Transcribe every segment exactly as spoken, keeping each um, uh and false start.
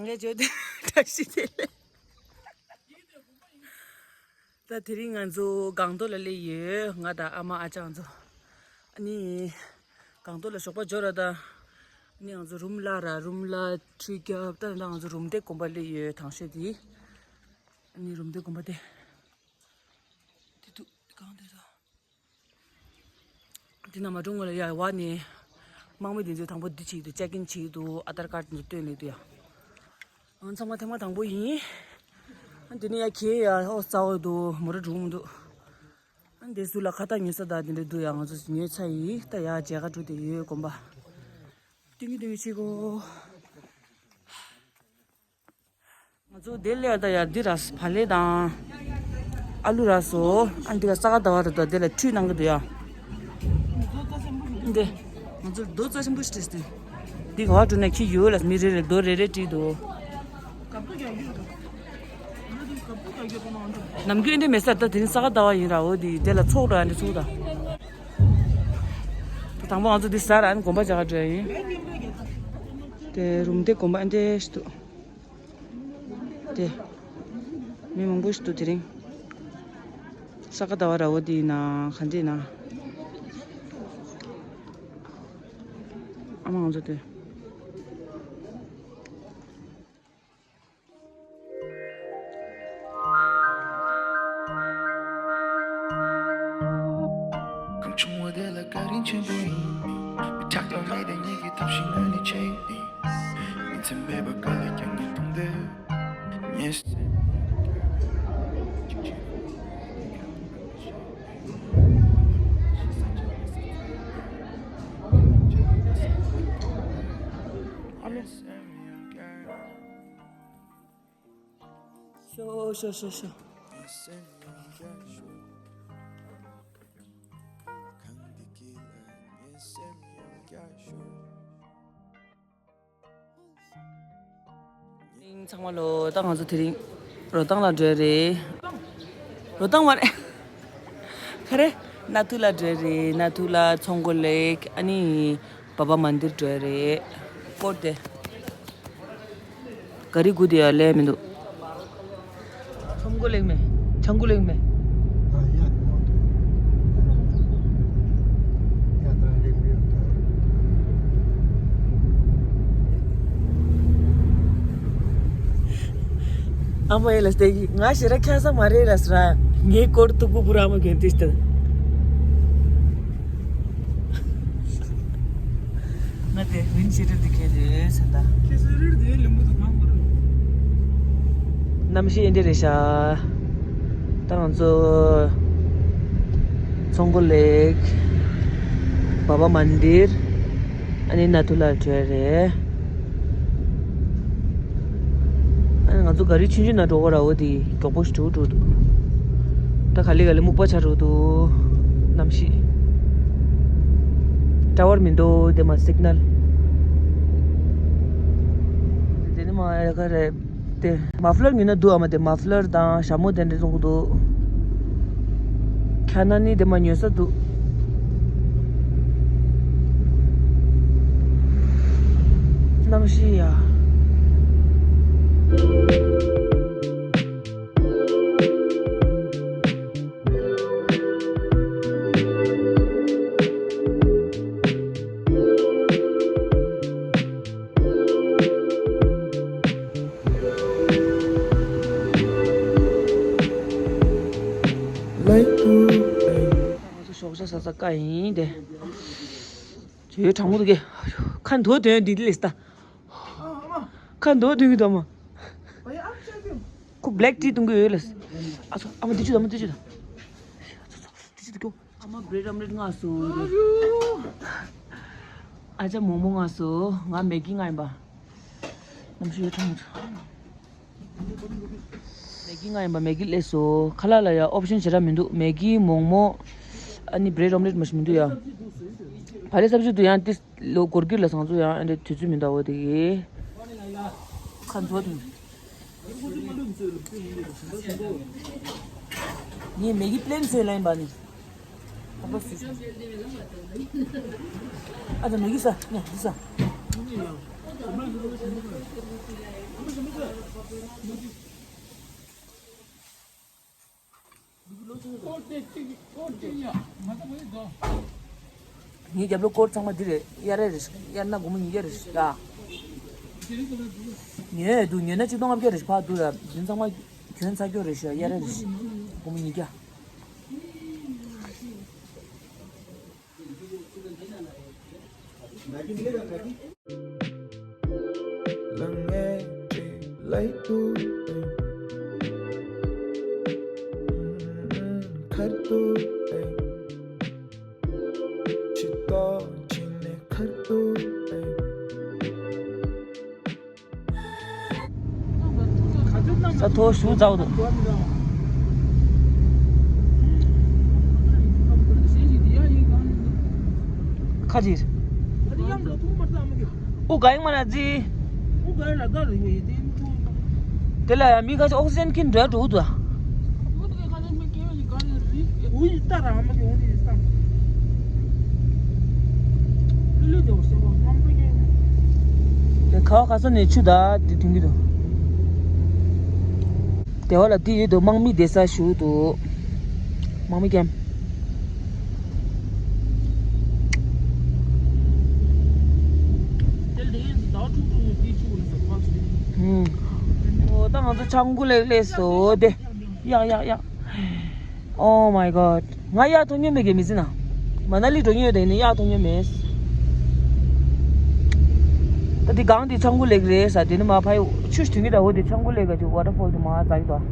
ངས་བརྗོད་དེ་བཀྲ་ཤིས་བདེ་ལེགས། ད་དེ་རིང་ང་ཚོ་སྒང་ཏོག་ལ་སླེབས་ཡོད། ང་དང་ཨ་མ་ཨ་ཅག་ཚོ། ཨ་ནི་སྒང་ཏོག་ལ་ཞོགས་པ་འབྱོར་ར་ད། ཨ་ནི་ང་ཚོ་རུམ་གླ་ར་རུམ་གླ་ཁྲུས་རྒྱབ། ད་ད་ང་ཚོ་རུམ་བཏེག་དགོན་པ་སླེབས་ཡོད། དང་ཤོས་དེ། ཨ་ནི་རུམ་བཏེག་དགོན་པ་དེ། དེ་འདུག་གང་དེ་ད། འདི་ན་མ་འགྲོ་སྔོན་ལ་ཡ་བ་ནི། དམག་མི་འདི་ཚོས་དང་པོ་འདི་བྱེད་ཀྱི་འདུག་ཅེག་ཨིན་བྱེད་ཀྱི་འདུག་ཨ་དར་ཀར་འདི་ཚོ་སྟོན་ལེ་འདུག་ཡ། ང་ཚང་མ་ཐེངས་མ་དང་པོ་ཡིན། ཨ་འདི་ནི་ཡ་ཁྱེད་ཡ་ཨོ་རྩ་བ་འདུག་མོ་ར་འགྲོ་མི་འདུག་ཨ་འདི་ཚོ་ལ་ཁ་བཏགས་ཉོ་ས་དང་འདི་འདྲ་འདུག་ཡ། ང་ཚོ་ཉོས་ཚར་ཡིན། ད་ཡ་མཇལ་ཁ་འགྲོ་བསྡད་ཡོད་དགོན་པ། ཏིང་ངེ་ཏིང་ངེ་བྱེད་དགོས། ང་ཚོ་དེ་ལས་ད་ཡར་འདི་ར་བག་ལེབ་དང་། ཨ་ལུ་ར་སོ། ཨ་འདི་ག་ས་ག་ཟླ་བ་རེད་དོ། དེ་ལ་ཁྲུས་གནང་གི་འདུག་ཡ། འདི་ང་ཚོ་རྡོ་རྩ་ཆེན་པོ་ཞིག་བྲིས་ཏེ། འདི་ག་བ་འགྲོ་ན་ཁྱི་ཡོད་ལ་མི་རེ་རེ་རྡོ་རེ་རེ་བྲིས་འདུག་ནམ་རྒྱུན་འདི་མེད་ས་ད་དེ་རིང་ས་ག་ཟླ་བ་ཡིན་ར། འོ་འདི་དེ་ལ་ཚོགས་འགྲོ་ཡ་འདི་ཚོགས་ད། དང་པོ་ང་ཚོ་འདི་ཟ་ར་ཨ་ནི་དགོན་པ་མཇལ་ཁ་འགྲོ་ཡ་ཡིན། དེ་རུམ་བཏེག་དགོན་པ་ཨ་འདྲ་ཞིག་འདུག་དེ། མི་མང་པོ་ཞིག་འདུག་དེ་རིང་། ས་ག་ཟླ་བ་ར་འོ་དེ་ཡིན་ན་ག་འདྲ་ཡིན་ན། ཨ་མ་ང་ཚོ་དེ། གངས་ཆུང་བ་དེ་ལ་བཀའ་དྲིན་ཆེན་པོ་ཡིན། མི་ཆགས་པ་མེད་དེ་ཉིད་ཀྱི་ཐབས་ཤེས་ངོས་ནས་བྱས་ཡིན། ཉིན་མཚན་མེད་པར་དཀའ་ལས་ཀྱང་ངས་གཏོང་འདོད། ངས་སེམས་ཡང་བསྐྱར་ཤོག་ཨ་མེ། ཤོ་ཤོ་ཤོ་ཤོ། ཚང་མ་ལོ། ད་ང་ཚོ་དེ་རིང་རོ་ཐང་ལ་འགྲོ་རེད། རོ་ཐང་མ་རེད། ག་རེ། ནཱ་ཐུ་ལ་འགྲོ་རེད། ནཱ་ཐུ་ལ་ཚོང་སྒོ་ལེགས། ཨ་ནི་བྷ་བྷ་མན་དིར་འགྲོ་རེད། སྐོར་ཏེ། ག་རི་དགུ་དེ་ཡང་ལས་མི་འདུག་ཚོང་སྒོ་ལེགས་མེད། ཚོང་སྒོ་ལེགས་མེད། ཨ་མ་ཡིན་ལ་སྟེ་ང་ཞེ་ར་ཁྱ་ས་མ་རེད་ལ་སྲ། ངའི་སྐོར་ཐུག་པོ་བུ་ར་མ་གྱོན་ཏིས་ཏི། ང་དེ་ཝིན་ཤེ་ཏར་དེ་ཁྱེར་རེད་ཟེར་ད། ཁྱེད་ཚོའི་རིར་དེ་ལེན་པོ་དུ་གང་བོར། གནམ་གཤིས་འདི་རེད་ཤག་ད་ང་ཚོ་ཚོང་སྒོ་ལེགས། བྷ་བྷ་མན་དིར། ཨ་ནི་ནཱ་ཐུ་ལ་འགྲོ་རེད། ཨ་ནི་ང་ཚོ་ག་རི་ཆུང་ཆུང་ནང་འགྲོ་གོ་ར། འོ་དེ་མགྱོགས་པོ་ཞིག་འགྲོ་འགྲོ་འདུག་ད་ག་ལེ་ག་ལེ་སྨུག་པ་ཆགས་འགྲོ་འདུག་གནམ་གཤིས། ཊ་ཝར་མི་འདུག་དེ་མ་སིག་ནལ། དེ་ནི་མ་ཡ་ག་རེ། དེ་མ་ཕ་ལར་ཉོས་ན་འདུག་ཨ་མ། དེ་མ་ཕ་ལར་དང་ཞྭ་མོ་དེ་འདྲ་བཙོང་གི་འདུག་ཁ་ན་ནི་དེ་མ་ཉོས་ས་འདུག་གནམ་གཤིས་ཡ། ང་ཚོ་ཞོགས་ཇ་ཟ་ས་ཀ་ཡིན་ཏེ། ཇོ་གྲང་མོ་འདུག་གས། ཁ་འདོགས་དོན་འདི་ལས་ལྟ། ཁ་འདོགས་དོན་གི་འདུག་མ། ཁོ་བྷེ་ལེག་ཊི་འཐུང་གི་ཡོད་ལ། ཨ་ཚོ་ཨ་མ་འདི་ཅུ་དང་མ་འདི་ཅུ་དང་། ཨ་ཚོ་ཚོ་འདི་ཅུ་དང་གོ། ཨ་མ་བྷི་རེཌ་ཨོམ་ལེཊ་མངགས་སོང་། ཨ་ཅག་མོག་མོག་མངགས་སོང་། ང་མེག་གི་མངགས་ཡིན་པ། གནམ་གཤིས་ཡོད་ཐང་། མེག་གི་མངགས་ཡིན་པ། མེག་གི་སླེབས་སོང་། ཁ་ལག་ལ་ཡ་ཨོབ་ཤན་ཞེ་དྲག་མི་འདུག་མེག་གི་མོག་མོག་ཨ་ནི་བྷི་རེཌ་ཨོམ་ལེཊ་མ་ཞིག་མི་འདུག་ཡ། བག་ལེབ་ས་བཅུད་དུ་ཡང་ཏིས་ལོ་སྒོར་གྱུར་ལ་བཟང་ཚོ་ཡང་ཨ་འདྲ་དུས་ཚོད་མི་འདུག་འོ་དེ་གི། ཁ་འཚོ་དུས། ངས་མེ་གི་པི་ལེན་བཟོས་ལེན་པ་ནི། ཨ་ད་མེ་གི་ས་ནས་འདི་ས། ཨ་ད་མེ་གི་ས། ངས་འདི་ས། ངའི་རྒྱབ་ལོགས་སྐོར་ཚང་མ་འདི་རེད། གཡར་རེ་རེད། གཡར་ན་སྒོར་མོ་ཉིས་བརྒྱ་རེད་ཤག་ཉོས་འདུག་ཉོས་ན་གཅིག་སྟོང་ལྔ་བརྒྱ་རེད་ཤག་ཕར་འདུག་ར། འདི་ཚང་མ་གྱོན་ཚར་གྱོ་རེད་ཤག་གཡར་རེ་རེད་ཤག་སྒོར་མོ་ཉིས་བརྒྱ། ས་མཐོ་ཞུ་ཚར་འདུག་ཁ་ཅིག་ཨུ་ག་ཡིན་མ་ན་ཛི། དེ་ལ་ཡང་མི་ཁ་ཅིག་ཨོག་སི་ཇན་ཁྱིན་འདྲ་འགྲོ་འདུག་དེ་ཁ་བ་ཁ་ས་ནས་ཆུ་ད་དེ་ཐོན་གྱི་འདུག་དེ་བ་ལ་དེ་ཡོད་དོ། དམག་མི་བསྡད་ས་ཞུ་འདུག་དམག་མི་ཀེམ། ཨོ་ད་ང་ཚོ་ཆང་ཁུ་ལེགས་ལེགས་སོ་དེ། ཡག་ཡག་ཡག Oh my god. ང་གཡག་མཐོང་མྱོང་མེད་གི་མི་ཚེ་ན། མ་ན་ལི་འགྲོ་མྱོང་ཡོད་དེ་ནི་གཡག་མཐོང་མྱོང་མེད། ད་དེ་སྒང་དེ་ཆང་ཁུ་ལེགས་རེད་ས། དེ་ནི་མ་ཕ་ཡི་ཆུ་ཞིག་ཐོན་གི་ད། འོ་དེ་ཆང་ཁུ་ལེགས་ག་ཅིག་ཝ་ཊར་ཕོལ་དེ་མ་ཛག་གི་ད།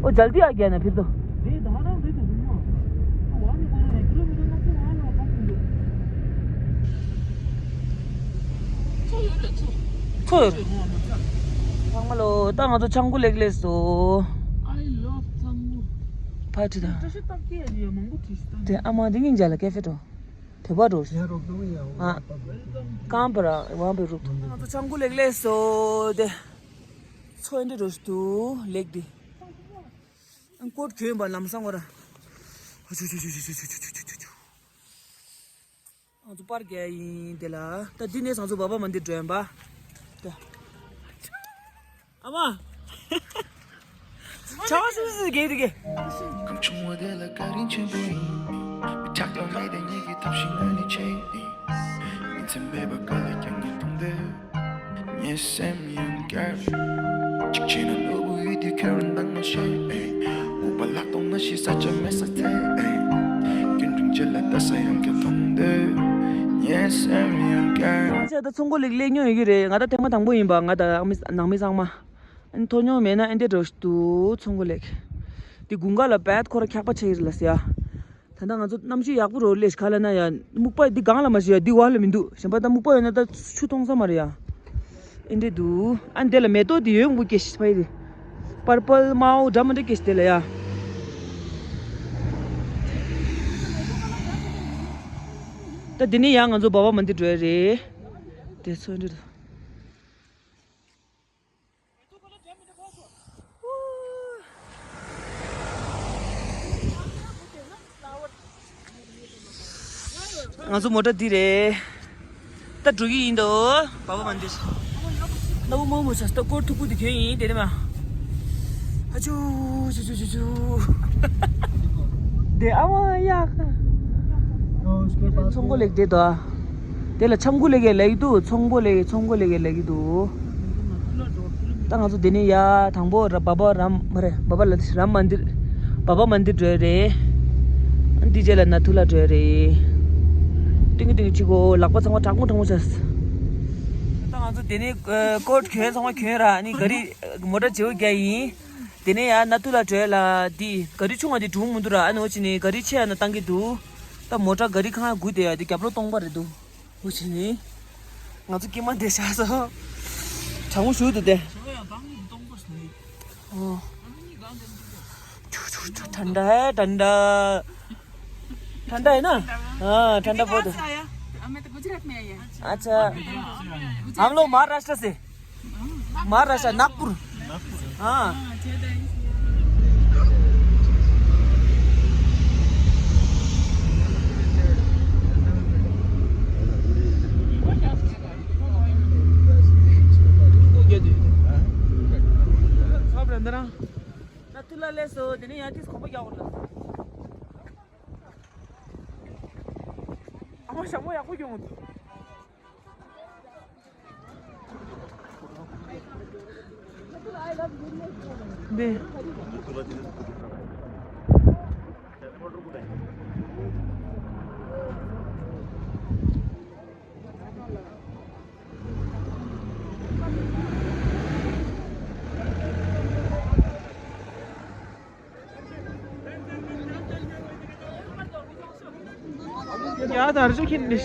འོ་ཇལ་དི་ཨ་གྱ་ན་ཕིར་དོ། ཚོ་ཡོད་རེད་ཚོ། ཚང་མ་ལོ་ད་ང་ཚོ་ཆང་ཁུ་ལེགས་ལེགས་སོ། I love ཚང་ཁུ། ཕ་ཁྲི་དང་། བཀྲ་ཤིས་རྟགས་བརྒྱད་ཡ་མང་པོ་བྲིས་ཤིག་ད། དེ་ཨ་མ་དེ་སྙིང་རྗེ་ལ་ཀེ་ཧྥེ་འགྲོ། དེ་པ་འགྲོ། ཡ་རོགས་དུ་ཡ། ཨ། ཀམ་པ་ར་ཝང་པའི་རུ། ང་ཚོ་ཆང་ཁུ་ལེགས་ལེགས་སོ་དེ། ཚོ་འདི་འགྲོ་ཤི་དུ་ལེགས་དེ། ཨང་ཀོ་ཊི་གྱོན་པ་ལམ་སང་བ་ར། ཨ་ཆུ་ཆུ། ང་ཚོ་པར་རྒྱག་ཡིན་དེ་ལ། ད་འདི་ནས་ང་ཚོ་བ་བ་མ་འདི་འགྲོ་ཡིན་པ། ད། ཨ་མ། ཆ་བ་སུ་སུ་གེ་རི་གེ། གང་བྱུང་བ་དེ་ལ་བཀའ་དྲིན་ཆེན་པོ་ཡིན། ཆགས་སྡང་མེད་དེ་ཉིད་ཀྱི་ཐབས་ཤེས་ང་ནི་ཆེ་ཡིན། ཉིན་མཚན་མེད་པར་དཀའ་ལས་ཀྱང་ངས་མཐོང་དུས། ངའི་སེམས་ཡང་བསྐྱར། གཅིག་བྱས་ན་ནོར་བུ་ཡོད་དུས་ཁེར་བདག་མ་བྱེད། སྨུག་པ་ལྷག་མཐོང་ན་ཤི་ས་ཆ་མེད་ས་ཐད། རྒྱུན་རིང་རྗེས་ལ་ལྟ་ས་ཡང་བསྐྱར་མཐོང་དུས། ངའི་སེམས་ཡང་བསྐྱར། ང་ཚོ་ད་ཚོང་ཁོ་ལེགས་ལེགས་ཉོ་ཡོད་ཀྱི་རེད། ང་ད་ཐེངས་མ་དང་པོ་ཡིན་པ། ང་ད་ནང་མི་ཚང་མ། ཨ་ནི་ཐོ་ཉོ་མེད་ན་ཨེ་འདྲས་འགྲོ་ཤི་འདུག་ཚོང་ཁོ་ལེགས། འདི་དགུན་ཁ་ལ་བད་ཁོ་ར་འཁྱག་པ་ཆགས་ཀྱི་རེད་ལ་ཟེར་ཡ། ད་ལྟ་ང་ཚོ་གནམ་གཤིས་ཡག་པོ་རོ་ལས་ག་ལ་ན་ཡ། སྨུག་པ་འདི་སྒང་ལ་མ་ཞུ་ཡ། འདི་བར་ལ་མི་འདུག་གཞན་པ་ད་སྨུག་པ་ཡོད་ན་ད་ཆུ་མཐོང་ས་མ་རེད་ཡ། ཨེ་འདྲས་འདུག་ཨ་འདི་ལ་མེ་ཏོག་འདི་ཡོད་མགོ་སྐྱེ་ཤི་ཕ་ཡི་དེ། པར་པལ་དམར་པོ་འདྲ་མི་འདྲ་སྐྱེ་ཤི་དེ་ལ་ཡ། ད་འདི་ནས་ཡ་ང་ཚོ་བ་བ་མ་འདི་འགྲོ་ཡ་རེད། དེ་ཚོ་འདྲ་འདུག་ང་ཚོ་མོ་ཊ་འདི་རེད། ད་འགྲོ་གི་ཡིན་དོ། བ་བ་མ་འདི། ན་བུ་མོ་མོ་ཆ་ད་སྐོར་ཐུག་པོ་འདི་གྱོན་ཡིན་དེ་རེད་མ། ཨ་ཅུ་ཅུ་ཅུ་ཅུ་ཅུ། དེ་ཨ་མ་ཡ། ཚོང་ཁོ་ལེགས་དེ་དོ། དེ་ལ་ཆང་ཁུ་ལེགས་ལེགས་འདུག་ཚོང་པོ་ལེགས། ཚོང་ཁོ་ལེགས་ལེགས་འདུག་ད་ང་ཚོ་དེ་ནས་ཡ་དང་པོ་ར་བ་བ་རམ་མ་རེད། བ་བ་ལ་རམ་མ་འདིར། བ་བ་མ་འདིར་འགྲོ་ཡ་རེད། འདི་རྗེས་ལ་ན་ཐུ་ལ་འགྲོ་ཡ་རེད། ཏིང་ཏིང་ཅིག་གོ་ལག་པ་ཚང་མ་དྲག་མོ་དྲག་མོ་བྱས། ད་ང་ཚོ་དེ་ནས་ཀོ་ཊི་གྱོན་ཚང་མ་གྱོན་ར། ཨ་ནི་ག་རི་མོ་ཊ་བརྗེ་པོ་རྒྱག་ཡིན། དེ་ནས་ཡ་ན་ཐུ་ལ་འགྲོ་ཡ་ལ་འདི་ག་རི་ཆུང་བ་འདི་འགྲོ་མི་འདུག་ར། ཨ་ནི་འོ་ཅི་ནས་ག་རི་ཆེ་ཡ་ན་བཏང་གི་འདུག་ད་མོ་ཊ་ག་རི་ཁང་དགུ་དེ་ཡ་དེ་རྒྱབ་ལོགས་སྟོང་པ་རེད་འདུག་འོ་ཅི་ནི། ང་ཚོ་སྐྱེས་མ་འདི་བཞག་སོང་། གྲང་མོ་ཞུ་འདུག་སྟེ། ཨོ། ཆུ་ཆུ་ཆུ་ཐན་ད་ཧེ་ཐན་ད། ཐན་ད་ཧེ་ན། ཨ་ཐན་ད་པོ་དུ། अच्छा। हम लोग महाराष्ट्र से। महाराष्ट्र नागपुर। हाँ। ཐུགས་ལ་སླེབས་སོང་། དེ་ནས་ཡང་ཏིས་གོམ་པ་རྒྱག་དགོས་ལ། ཨ་མ་ཞྭ་མོ་ཡག་པོ་གྱོན་འདུག་འདི། ཡ་ད་རུ་ཁྱིམ་ནི།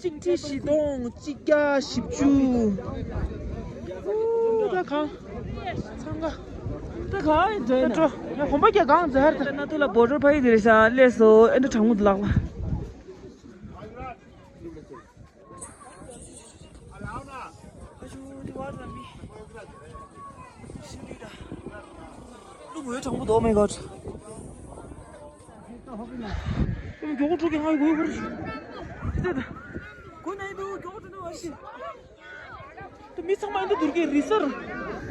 གཅིག་ཁྲི་བཞི་སྟོང་གཅིག་བརྒྱ་བཞི་བཅུ། ཨུ་ད་གང་། འཚང་ཁ། ད་གང་ཡིན་འདྲ་ཡིན་ན། འགྲོ། ཡ་གོམ་པ་རྒྱག་གང་མཛད་ཧར་ད། ན་ཐུ་ལ་བོ་ཊར་ཕ་ཡི་དེ་རེད་ཤག་སླེབས་སོང་། ཨེ་འདྲ་གྲང་མོ་འདུག་ལགས་ལ། ཨ་ཇོ་འདི་བར་ལ་མི་ཤི་ལི་ར། ལུག་འོད་དྲང་པོ་འདུག Oh my God. ཨ་མ་མགྱོགས་པོ་འགྲོ་གི། ང་ཡི་གོ་ཡི་བར་ཤི། ཅི་ད་ད། གོ་ན་ཡི་འདུག་མགྱོགས་པོ་འགྲོ་ན་བར་ཤི། ད་མི་ཚང་མ་ཡི་འདུག་དུར་གི་རི་སར།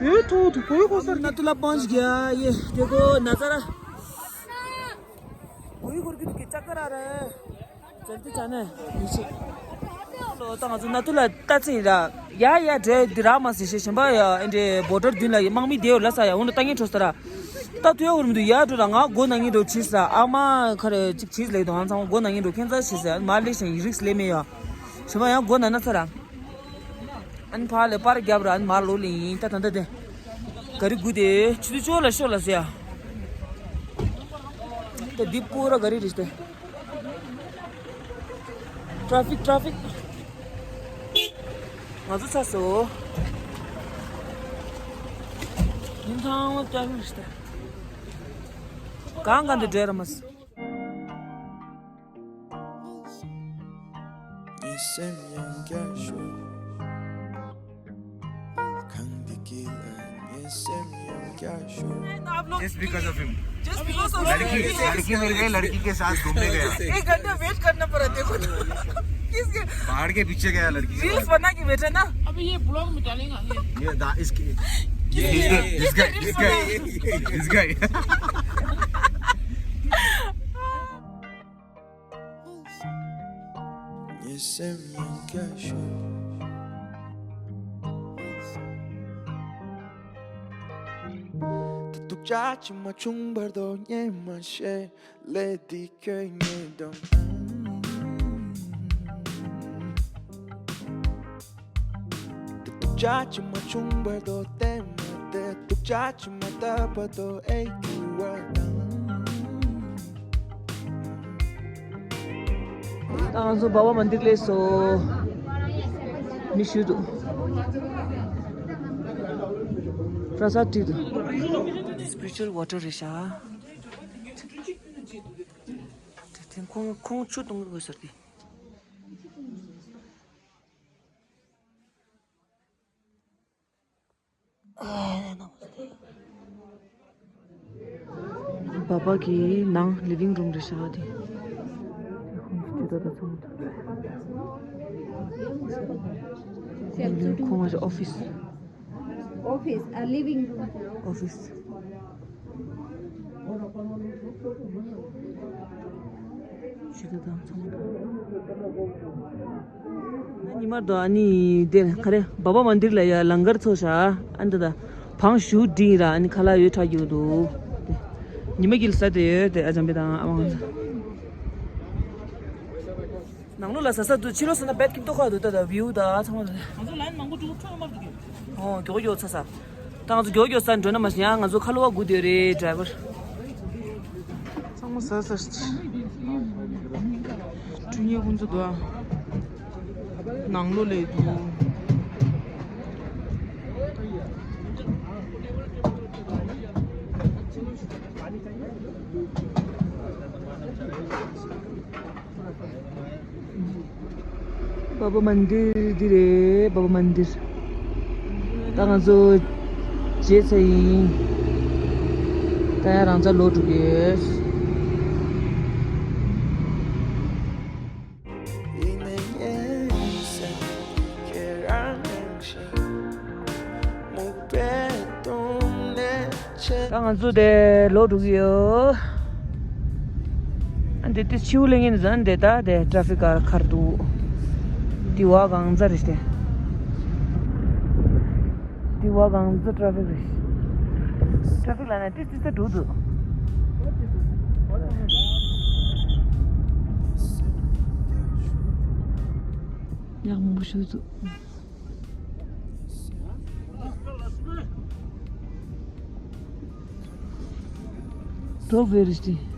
འོད་ཐོག་ཐུ་གོ་ཡི་གོ་སར། ན་ཐུ་ལ་པང་ཞིག་ཡ་ཡེ་དེ་གོ་ན་ཚ་ར། གོ་ཡི་གོ་ར་གི་འདུག་གི་ཅག་ཀ་ར་ར། ཅན་ཏི་ཅན་ནེ་མི་ཤེས། ལོ་ད་ང་ཚོ་ན་ཐུ་ལ་ལྟ་ཚེ་ཡིན་ར། ཡ་ཡ་འདྲེ་འདི་ར་མ་ཟེར་ཤེས་གཞན་པ་ཡ་ཨེ་འདྲེ་བོ་ཊར་མདུན་ལ་ཡ་དམག་མི་བསྡད་ཡོད་ལ་ས་ཡ་འོ་ན་ལྟ་ངན་འཕྲོ་ས་ར། ད་ཐུ་ཡ་འུར་མི་འདུག་ཡ་འགྲོ་ར། ང་སྒོ་ནང་ངེས་འགྲོ་བྱིས་ས། ཨ་མ་ཁ་རེ་ཅིག་བྱིས་ལེགས་དང་ཚང་མ་སྒོ་ནང་ངེས་འགྲོ་ཁྱེད་ཚ་ཤེས་ས་མ་ལེགས་ཤིང་རིགས་ལེ་མེ་ཡ། གཞན་པ་ཡང་སྒོ་ནང་ན་ཚ་ར། ཨན་ཕ་ལེ་པར་རྒྱབ་ར་ཨན་མར་ལོ་ལེ་ཡིན་ད་ད་ད་དེ། ག་རི་དགུ་དེ་ཆུ་དུ་ཅོ་ལ་ཤོ་ལ་ཟེ་ཡ། ད་འདི་པོ་ར་ག་རི་རིས་ཏེ། ཊ་ཕིག་ཊ་ཕིག་ང་ཚོ་ཚ་སོ། ཉིན་ཐང་བ་ཊ་ཕིག་རིས་ཏེ། གང་གང་དུ་འགྲོ་ར་མ་སོ། ངའི་སེམས་ཡང་བསྐྱར་ཞུ། གང་འདི་གི་ལ་ངའི་སེམས་ཡང་བསྐྱར་ཞུ། Just because of him. Just because of लड़की, लड़की मिल गई, लड़की के साथ घूमने गया। एक घंटा वेट करना पड़ा, देखो तो। किसके? पहाड़ के पीछे गया लड़की के साथ। रील्स बना के भेजा ना। अभी ये ब्लॉग में डालेंगे ये। ये दा-, इसके, ये, ये, ये, this guy, this guy, this guy। ངའི་སེམས་ཡང་བསྐྱར་ཞུ། ད་སྡུག་ཅག་ཅིག་མ་བྱུང་བར་དུ་ངས་མ་ཤེས་ལས་འདི་ཁྱོད་ངའི་འགྲམ། ད་སྡུག་ཅག་ཅིག་མ་བྱུང་བར་དུ་བལྟས་མ་བལྟས། སྡུག་ཅག་ཅིག་མ་བཏབ་བར་དུ་ཨེ་ཁྱོད་བར་དང་། ད་ང་ཚོ་བྷ་བྷ་མན་དིར་སླེབས་སོང་། མི་ཞུ་འདུག་པྲ་སཱད་བྲིས་འདུག Spiritual water རེད་ཤག་དེ་ཁོང་ཁོང་ཆུ་གཏོང་གི་དགོས་ཟེར་ཏེ། བྷ་བྷ་གི་ནང་ལི་ཝིང་རུམ་རེད་ཤག་དེ། དེ་ཁོང་ཚོ་ཇི་ལྟར་ད་ཚང་མ་འདུག་ཁོང་ང་ཚོ་ཨོ་ཕིས། Office, a living room. ཨོ་ཕིས། ཇི་ལྟར་ད་ཚང་མ་འདུག་ཉི་མ་དང་ཨ་ནི་དེ་ག་རེ་བྷ་བྷ་མན་དིར་ལ་ཡ་ལང་གར་ཚོགས་ཤག་ཨ་ནི་ད་ད་བང་ཞུ་འདི་ར་ཨ་ནི་ཁ་ལག་ཡོད་ཁྲ་རྒྱུ་འདུག་དེ་ཉི་མ་གིལ་ས་དེ་ཡོད་དེ་ཨ་ཅམ་པེ་དང་ཨ་མ་ང་ཚོ། ནང་ལོགས་ལ་ཟ་ས་འདུག་ཕྱི་ལོགས་ཟ་ན་བེད་ཀྱི་ཏོག་ཁ་འདུག་ད་ད་བིའུ་ད་ཚང་མ་ད། ང་ཚོ་ལན་མང་པོ་འགྲོ་ཐུབ་མ་འདུག་ཨོ་མགྱོགས་མགྱོགས་ཚ་ས། ད་ང་ཚོ་མགྱོགས་མགྱོགས་ས་འགྲོ་ན་མ་ཤེས་ཡང་ང་ཚོ་ཁ་ལོ་བ་སྒུག་བསྡད་རེད་ཌ་རའི་ཝར། ཚང་མ་ཟ་ས་ཞིག་ཁྲུ་ཉེ་ཁོང་ཚོ་འདུག་ནང་ལོགས་ལས་འདུག་བྷ་བྷ་མན་དིར་འདི་རེད། བྷ་བྷ་མན་དིར། ད་ང་ཚོ་རྗེས་ཚ་ཡིན། ད་ཡང་རང་ཚ་ལོག་འགྲོ་གི་ཡོད། ཡིན་ནའི་ངའི་སེམས་ཁྱེད་རང་ནང་བཞིན། ད་ང་ཚོ་དེ་ལོག་འགྲོ་གི་ཡོད། ཨ་འདི་དེ་ཕྱིའུ་ལེ་ངན་ཟན་དེ་ད་དེ་ཏྲ་ཕིག་ག་ཁར་འདུག་དེ་བ་གང་ཚ་རེད་དེ། དེ་བ་གང་ཚ་ཏྲ་ཕིག་རེད། ཏྲ་ཕིག་ལ་ན་དེ་དེ་ཚ་འགྲོ་འདུག་ཡག་མོ་ཞུ་འདུག་འགྲོ་དགོས་རེད་དེ།